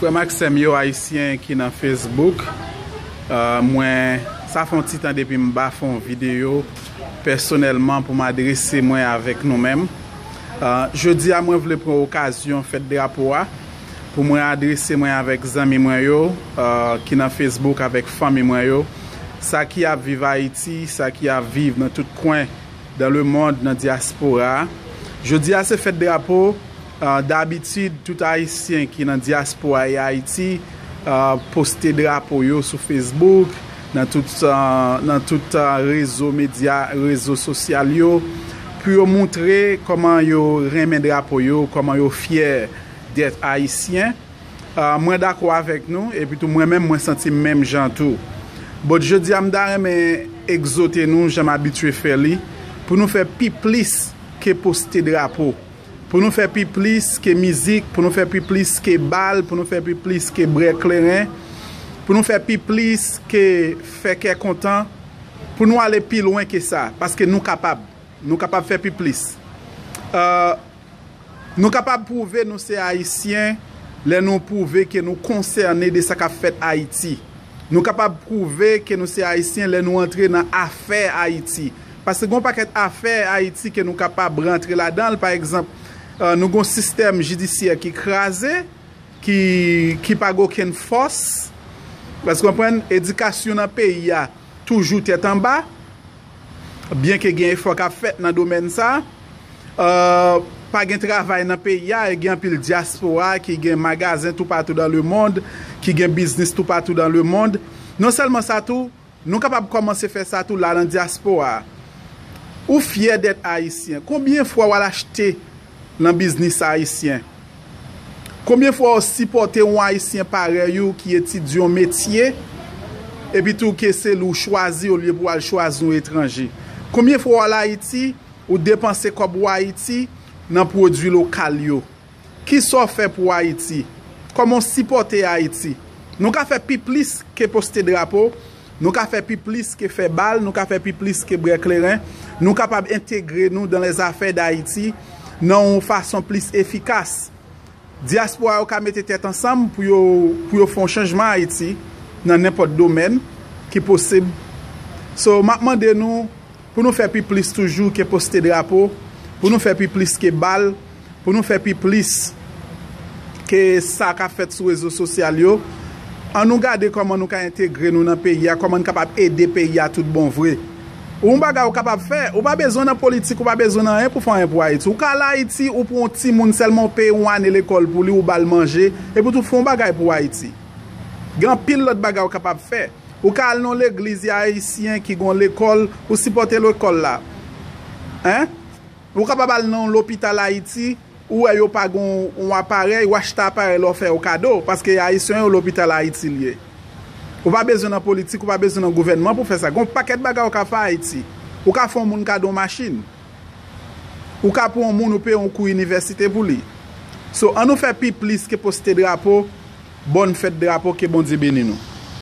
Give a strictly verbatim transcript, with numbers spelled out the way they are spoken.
Frè m ak sè m yo ayisyen ki nan Facebook, euh, mwen, sa fè yon ti tan depi m pa fè yon videyo pèsonèlman pou m adrese mwen avèk nou menm. Euh, jodi a, mwen vle pran okazyon fèt drapo a pou mwen adrese mwen avèk zanmi mwen yo, euh, ki nan Facebook, avèk fanmi mwen yo, sa ki ap viv Ayiti, sa ki ap viv nan tout kwen dans le monde, nan dyaspora a. Jodi a, se fèt drapo. Euh, dabitid, tout ayisyen ki nan dyaspora e Ayiti, euh, poste drapo yo sou Facebook, nan tout, euh, nan tout, euh, rezo medya, rezo sosyal yo, pou yo montre kòman yo renmen drapo yo, kòman yo fyè d'être ayisyen. Euh, mwen dakò avèk nou, epi tou mwen menm, mwen santi m menm jan tou. But jodi a, m ta renmen egzote nou, jan m abitye fè li, pou nou fè pi plis ke poste drapo, pou nou fè pi plis ke mizik, pou nou fè pi plis ke bal, pou nou fè pi plis ke bwè kleren, pou nou fè pi plis ke fè kè kontan, pou nou ale pi lwen ke sa, paske nou kapab. Nou kapab fè pi plis. Euh, nou kapab pwouve nou se ayisyen lè nou pwouve ke nou konsène de sa k ap fèt Ayiti. Nou kapab pwouve ke nou se ayisyen lè nou antre nan afè Ayiti. Paske gen yon pakèt afè Ayiti ke nou kapab rantre ladan l. Pa egzanp, euh, nou gen yon sistèm jidisyè ki kraze, ki, ki pa gen okenn fòs. Èske w konprann? Edikasyon nan peyi a toujou tèt anba, byen ke gen efò k ap fèt nan domèn sa. Euh, pa gen travay nan peyi a, e gen anpil dyaspora ki gen magazen toupatou dans le monde, ki gen biznis toupatou dans le monde. Non sèlman sa tou, nou kapab kòmanse fè sa tou la nan dyaspora a. Ou fyè d'être ayisyen? Konbyen fwa w al achte nan biznis ayisyen? Konbyen fwa w sipòte yon ayisyen parèy ou ki etidye yon metye, epi tou ke se li w chwazi olye pou w al chwazi yon etranje? Konbyen fwa w al Ayiti, ou depanse kòb ou Ayiti nan pwodui lokal yo? Kisa w fè pou Ayiti? Kòman w sipòte Ayiti? Nou ka fè pi plis ke poste drapo, nou ka fè pi plis ke fè bal, nou ka fè pi plis ke bwè kleren. Nou kapab entegre nou dans les affaires d'Haïti nan yon fason plis efikas. Dyaspora yo ka mete tèt ansanm pou yo, pou yo fè yon chanjman Ayiti nan nenpòt domèn ki posib. So, m ap mande nou pou nou fè pi plis toujou ke poste drapo, pou nou fè pi plis ke bal, pou nou fè pi plis ke sa k ap fèt sou rezo sosyal yo. An nou gade kòman nou ka entegre nou nan peyi a, kòman n kapab ede peyi a tout bon vre. Yon bagay ou kapab fè, ou pa bezwen nan politik, ou pa bezwen nan anyen pou fè anyen pou Ayiti. Ou ka al Ayiti, ou pran yon timoun sèlman, ou peye yon ane lekòl pou li, ou ba l manje, epi tou fè yon bagay pou Ayiti. Gen anpil lòt bagay ou kapab fè. Ou ka al nan yon legliz ayisyen ki gen yon lekòl, ou sipòte lekòl la. Hein? Ou kapab al nan yon lopital Ayiti, ou wè yo pa gen yon, yon aparèy, ou achte aparèy la, ou fè yo kado, paske ayisyen yo, lopital Ayiti l ye. Ou pa bezwen nan politik, ou pa bezwen nan gouvènman pou fè sa. Gen yon pakèt bagay ou ka fè Ayiti. Ou ka fè yon moun kado yon machin. Ou ka pran yon moun, ou peye yon kou inivèsite pou li. So, an nou fè pi plis ke poste drapo. Bòn fèt drapo, ke Bondye beni nou.